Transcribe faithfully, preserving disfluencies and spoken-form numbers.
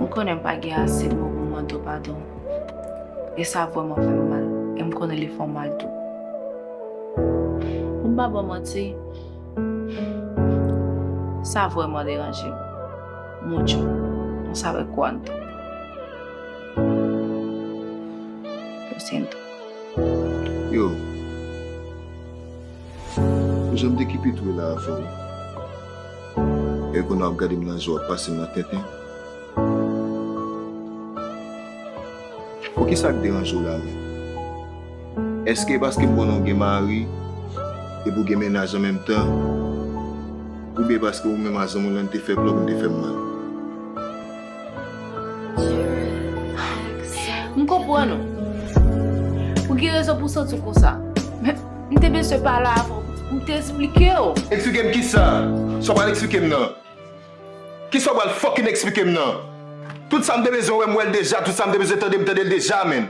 M konnen m pa gen ase mo pou mande w padon. E sa vrèman fè m mal. E m konnen li fè w mal tou. Pou m pa ba w manti, sa vrèman deranje m. Mucho. No sabe cuánto. Lo siento. Yo. Pou jan m te kipe tou la avè w. E kounye a w ap gade m nan je w, w ap pase m nan tenten. Poukisa k deranje w la menm? Èske e paske m konnen w gen mari epi w gen mennaj an menm tan? Oubyen paske ou menm a zanmi w lan te fè plan pou n te fè m mal? M konprann ou. Ou gen rezon pou w santi w konsa. Men, m te bezwen pale avè w. M te eksplike w. Eksplike m kisa? Sa w pral eksplike m nan? Kisa w pral fucking eksplike m nan? Tout sa m te bezwen wè m wè l deja, tout sa m te bezwen tande m tande l deja, menn.